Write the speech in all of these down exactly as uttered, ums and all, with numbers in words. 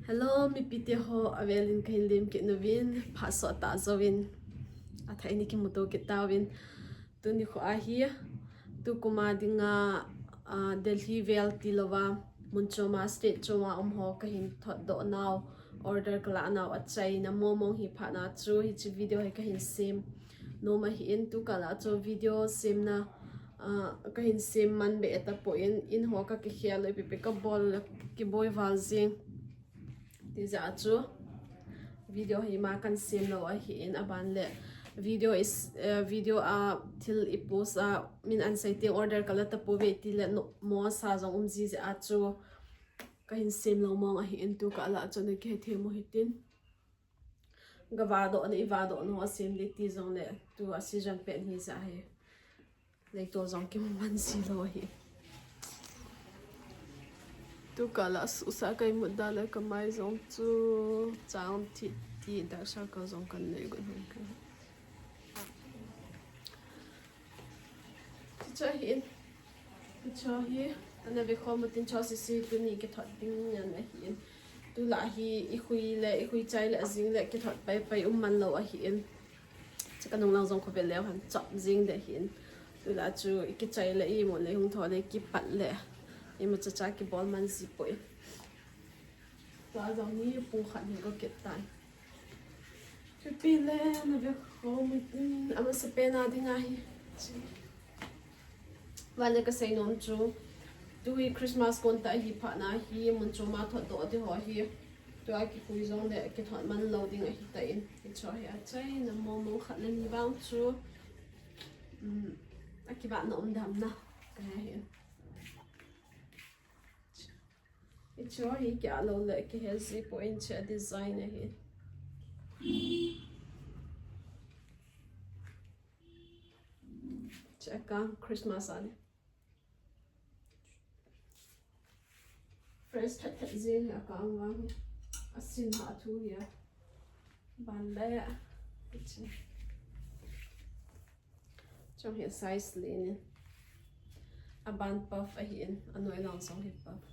Hello, mipite ho, avelin kahin lemkit nauvin, phat sottah jouvin athah in ikimuto kit tauvin. Tuni kho ahi, tukuma dinga, ah, Delhi vel tilouva, mun choma, state choma um ho kahin thotdoh nau, order kalah nau achaina mongmong hi phatna chu hiche video hi kahin sem nom ahin, tukal a chu video semna, ah, kahin sem man be tapon, in ho kakikhel lou, ipi ipi kabol le kiboi val jing. Tijeh a chu video hi ima kahin sem lou ahin, aban le video is, eh, video a thil i post a min ahin sei teng order kalah tapouve tile mo sa jong um jiji a chu kahin sem lou mong ahin, tukal a chu nakihe thei mo hitin. Gavadoh na, ivadoh na ho sem ding ti jongle, tua season pen hijeh ahi. Leitol jong kiman ji lou ahi. Tukal a suhsa kaimut da le kamai jong chu chang thit ti dark circle jong kanei got hung. Tichu ahin. Tichu hi, ana vekhom utin chu sese tuni kithot ding ngen ahin. Tulai hi ikhui le, ikhui chai le ajing le kithot paipai um man lou ahin. Chu kanung lang jong khovel leu hen chop jing ding ahin. Tulai chu ikichai le, imu le, hung tho le, kipat le, imacha cha kibol man ji poi. Tua jong hi pu khat hi go kit tai. Chuti le, ana vekhom utin, amasapen a dinga hi. Vale kasei nom chu, tu hi Christmas kon tah ahi phatna hi, mun choma thotdoh ding ho hi, tua kikhui jongle kithot man lou ding ahitan. Tichu hi achaina mongmong khat le ni vang chu, um, akivat na um dam na kahe hi. Tichu hi kia lou le kihe ji poi, hiche design ahi. Hiche akang Christmas a le. Fresh thet thet jeng hi akang vang hi. Asin ha thu hi a. Ban le. Hiche. Chong hi size len in. Aban puff ahin, anoi lang jong hi puff.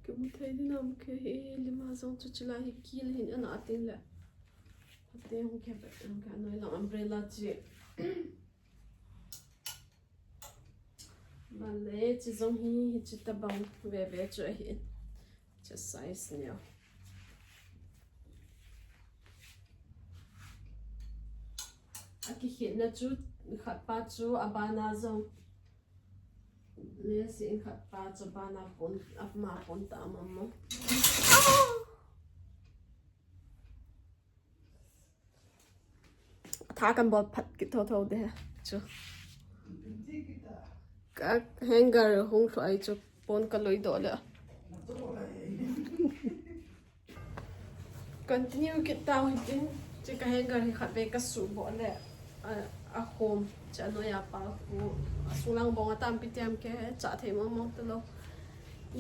Kimu thei ding nam ke hi, lima jong chu chila hi kil hin ana atin le. Ate hung ke, hung ke anoi lang umbrella chi. Vale, chi jong hi, hiche tabang veve chu ahi. Hiche size neo. Akikhetna chu, khat pa chu abana jong. Lace in khat pa chu abana pon, ama pon ta mama. Tha kan bol phat kit tho tho de chu. Ka hanger hung lhu ai chu pon ka loi doh le. Continue kit tau hitin, chu ka hanger hi khat vei ka suhboh le, a, a khom, chu a noiya pa khu, a sunglang bong a tampi tiam ke, cha thei mong mong talou.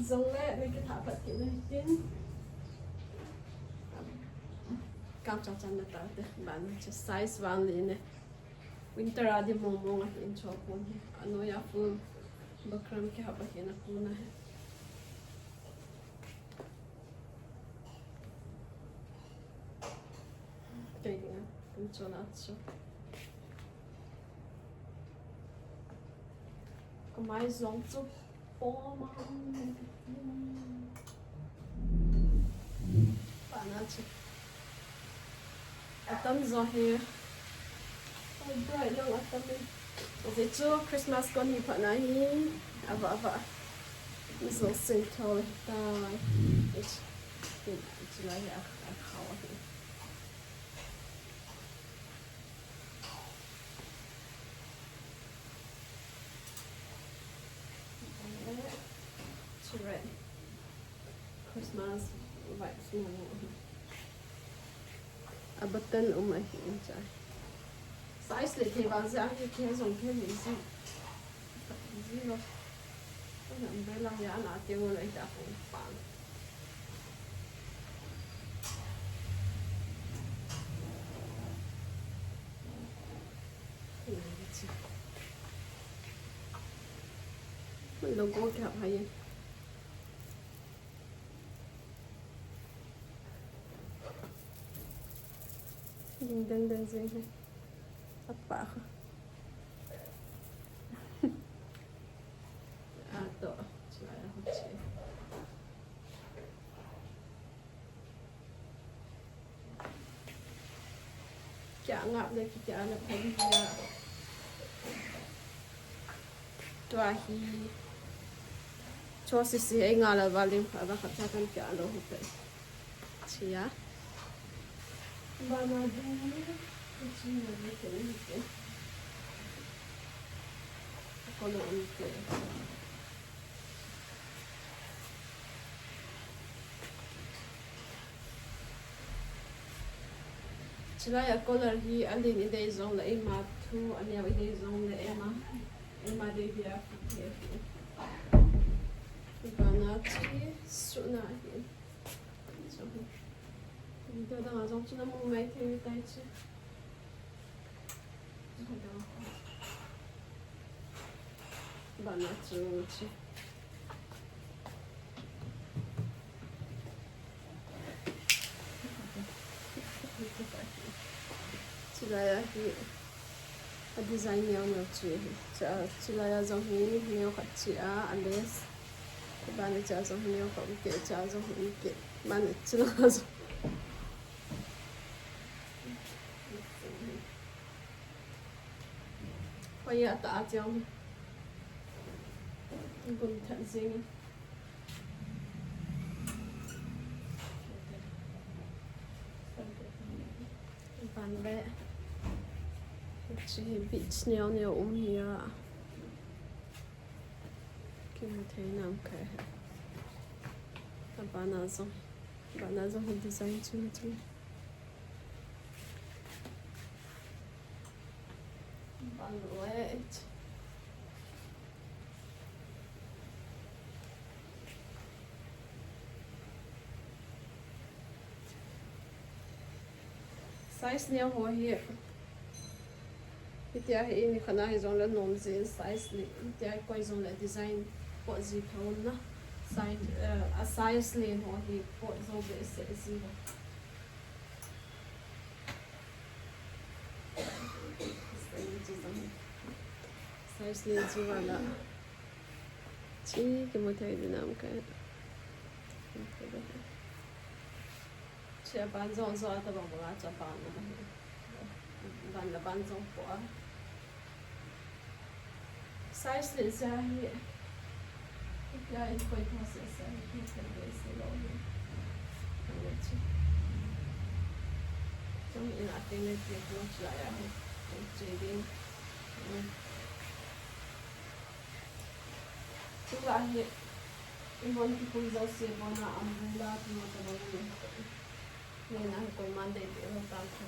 Jongle, na kithah pat kit na hitin. Kam cha chan na ta te, ban chu size vang le ne. Winter a di mong mong a hin cho pon hi. A noiya full buckram kihap a hin a pon a hi. Kei dinga, kum chona chu. Kamai jong chu pom a. Pana chu. Atam jo hi. Oi, bright lang atam e. Ajeh chu Christmas kon hi phatna hi. Ava, ava. Mi jong sing tho le ta. Chulai hi a, a khao hi. Chulai. Christmas vibes mo. A button um ahi in cha. Size le thei vang jeh a hi kei jong kei hi ji. Ji lo. Ka umbrella hi ana teng u le ta ko pa. Hi Logo kihap hai. Ding dang dang jeng hai. Apa kha. Ato. Chulai a ho chi. Kia ngap le ki kia le pha hi a. Tua hi. Cho si si ei nga la va lim kha va khat cha kan kia lo hu pe. Chia. Bana ding. Chi na le ke ni ke. Ko lo ni ke. Chulai a color hi alen i dei jong le, eima thu aneo i dei jong le, eima, eima dei dia. Bana chi suna hi. Video dang a jong chu na mu mai thei tai chi. Bana chu chi. Chulai a hi a design neo neo chi hi. Cha, chulai a jong hi neo khat chi a, a lace. Bana cha jong hi neo khat u ke, cha jong hi u ke. Bana chulai a jong. Hoi a ta a chiang. Gun that jing. Ban le. Chi beach neo neo um hi a. Kimu thei nam kai. Bana jong. Bana jong design chu chu. Ban le. Size neo ho hi. Hitia hi ni khana hi jong le nom jin size ni. Hitia koi jong le design pot ji thon na. Size, eh, a size len ho hi pot jo behseh ji ho. Size len chu vala. Chi kimu thei dinam kai. Chi a ban jong jo a tabang bang a cha ban a. Ban la ban jong po a. Size le sa hi. Kya in koi pha se sa hi koi pha se lo hi. Koi chi. Chung in a teng le te ko chi la ya hi. Koi chi ding. Chung la hi. I mon ki pui jo se bona umbrella tu ma ta lo ni. Ni na hi koi man de te lo ta ko.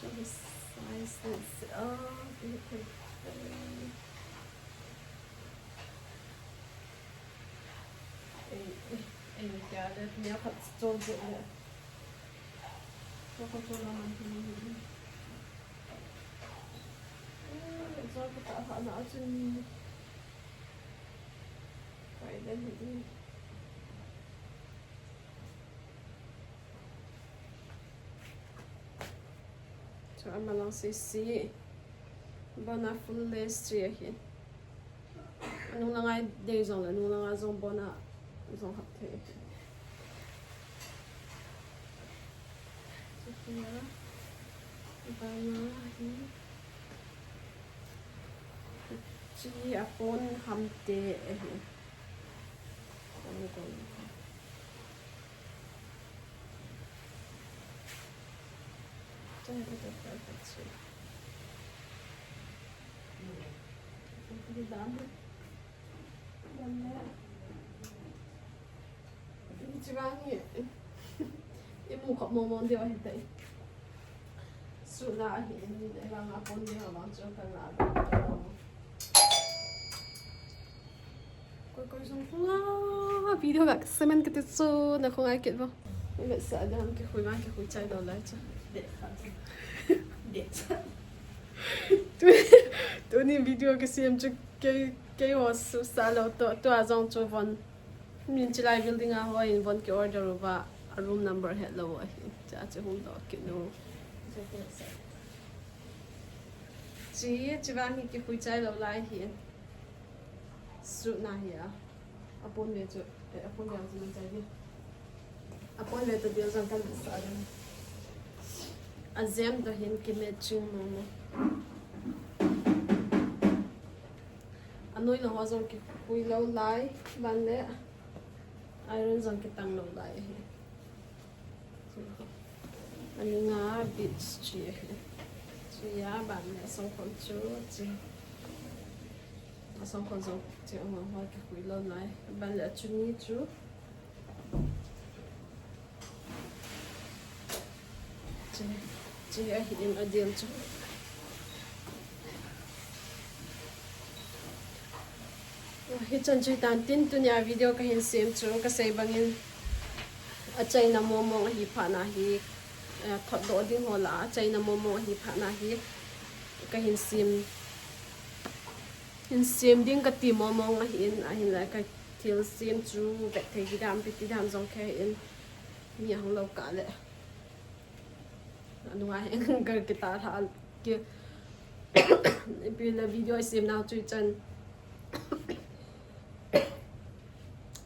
So the size is, uh, eh, eh, eh, kya le, nia khat chol chol le. Chol chol chol la man hi ni. Eh, chol ka ta ha na chun. Kai le ni. Chu amalang sisi. Bona full lace chi ahi. Anung langa dei jong le, anung langa jong bona jong hap thei. Chu hi a. Bona hi. Chi apon ham te ahi. Kong kong. Imu khat mong mong deu ahi tai. Suna ahi in, ela nga pon deu abang chu kan la. Koi koi jong khunga video ga semen kiti chu na khunga kit bo. Ni sa da ham ki khui ma ki khui chai lo lai chu. De sa. De sa. Ni video kisem chu kei, kei ho susa lou to, tua jong chu von. Min chilai building a hon von ki order uva, a room number helou ahi. Cha chu hung doh kit nu. Chi, chi vang hi kikhui chai lou lai hi. Suit na hi a. Apon ve chu, eh, apon ve chu nang chai di. Apon ve chu dil jong kan sa ding. Ajem to hin ki matching mo mo. Anoi na ho jong kikhui lou lai, ban le iron jong kitang lou lai hi. Ani nga beads chi ahi. Chi a ban le asongkhol chu chi. Asongkhol jong chi anga ho kikhui lou lai. Ban le achuni chu. Chi, chi ahi in adil chu. Hichan chu hitan tin tunia video kahin sem chu kasei bangin achaina mong mong ahi phat na hi, eh, thot doh ding ho lah a achaina mong mong ahi phat na hi kahin sem, hin sem ding kati mong mong ahi in, ahin lai kathil sem chu vet thei kidam, pi kidam jong kei in mi ahung lou kah le. Anunga heng kar kita tha ki ipi le video isim nau chu ichan.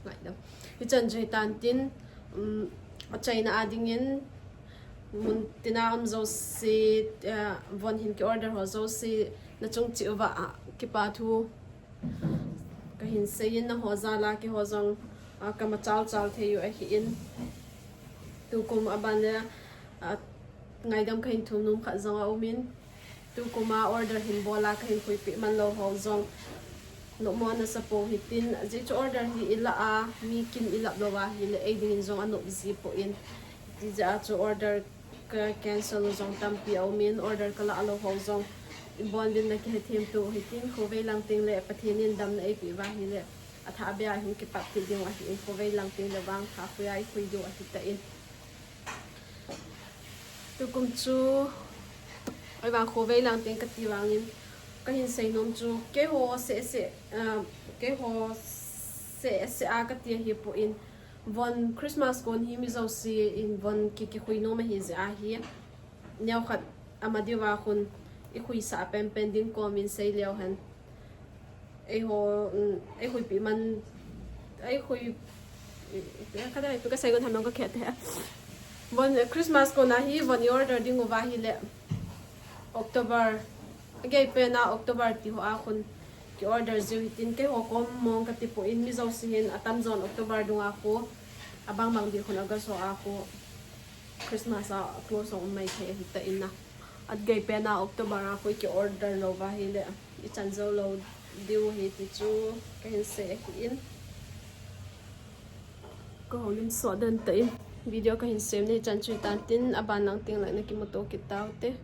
Ngai dam. Ichan chu hitan tin, um, achaina a dingin mun tina um jouse, eh, von hin ki order ho jouse nachung cheh uva, ah, kipa thu kahin seiyin, naho jal a keiho jong, ah, kamachal chal thei u ahi in. Tukum aban le, ah, ngaidam kahin thum nom khat jong aum in. Tukum a order hin bol a kahin khuipeh man lou ho jong nopmo nasa pou hitin, ajeh chu order hi ilah a, mi kin ilap lou ahile, ei dingin jong anop ji poi. Tijeh a chu order ka cancel u jong tampi aum in, order kalah lou ho jong ibon din na kihethem tou hitin, khovei lang teng le Pathen in damna eipeh uva ahile, athah beh a hung kipat kit ding u ahi in, khovei lang teng le vang tha khoi a ikhui diu ahi tan. Tukum chu, ahivang khovei lang teng kati vangin, kahin sei nom chu, keiho seh seh, ah, keiho seh seh a kati ahi poi, von Christmas kon hi mi jouse in von ki, kikhui nom ahi jeh ahi. Neokhat ama diuva khun ikhuisah penpen ding komin sei leu hen. Eiho, um, eikhuipeh man, eikhui, eh, kada ipi kasei gon ham jong kakhet te. Von, eh, Christmas kon a hi von i order ding uva ahile October, agei pen a October ti ho a khun ki order jiu hitin, keiho kom mong kati poi, mi jouse hin atamjon October dung a khu, abang bang ding khun August ho a khu Christmas a close jong um mai thei ahi tan na. Agei pen a October a khu ki order lou uva ahile ichan jou lou diu ahi ti chu kahin sei ahi in. Kahoulim soh den tan, video kahin sem na hichan chu hitan tin, aban lang teng le nakimuto kit taute.